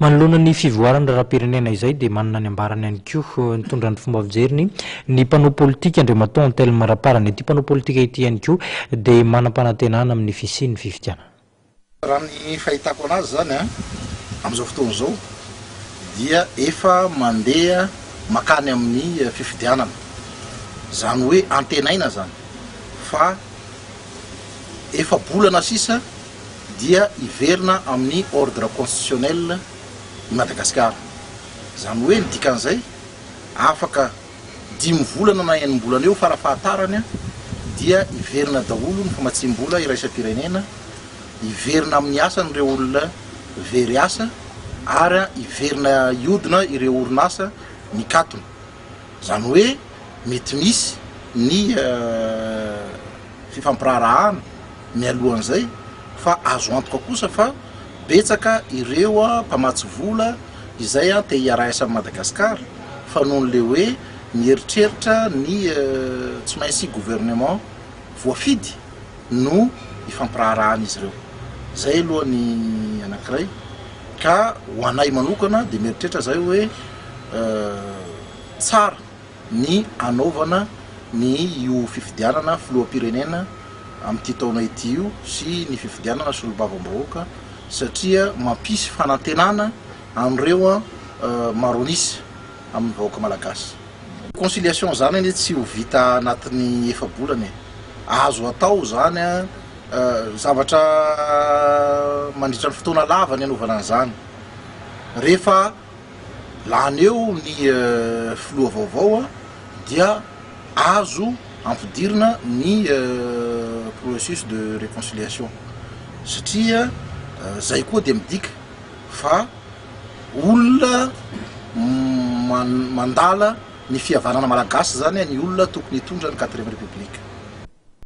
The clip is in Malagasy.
Manoloana ny fivoaran'ny raharaham-pirenena izay dia manana ny ambarany ihany koa nitondra ny fomba fijeriny ny mpanao politika Andriamatoa Anthelme Raparany. Ity mpanao politika ity ihany koa dia manam-panantenana amin'ny fisian'ny fifidianana. Raha ny fahitako anazy izany an, amin'izao fotoana izao dia efa mandeha makany amin'ny fifidianana. Izany hoe antenaina izany fa efa-bolana sisa dia hiverina amin'ny ordre constitutionnel i Madagasikara. Izany hoe ny dikan'izay, afaka dimy volana na enim-bolana eo farafahatarany dia hiverina daholo ny famatsiam-bola iraisam-pirenena, hiverina amin'ny asany ireo olona very asa ary hiverina hiodina ireo orinasa nikatona. Izany hoe mety misy ny fifampiraharahana mialohan'izay fa azo antoka kosa fa betsaka ireo mpamatsy vola izay te hiara-hiasa amin'i Madagasikara fa noho le hoe mieritreritra ny tsy maintsy gouvernement voafidy no hifampiraharahan'izy ireo. Izay aloha ny anankiray ka ho anay manokana dia mieritreritra zahay hoe tsara ny hanaovana ny io fifidianana filoham-pirenena amin'ity taona ity io sy ny fifidianana solombavambahoaka satria mampisy fanantenana an'ireo maro an'isa amin'ny vahoaka malagasy. Conciliation izany anie tsy ho vita anatin'ny efa-bolana e! Azo atao izany zavatra mandritra ny fotoana lava ny hanaovana an'izany. Rehefa Lany eo ny filoha vaovao dia azo ampidirina ny processus de réconciliation satria zay koa dia midika fa olona mandala ny fihavanana malagasy zany ny olona tokony hitondra ny quatrième république.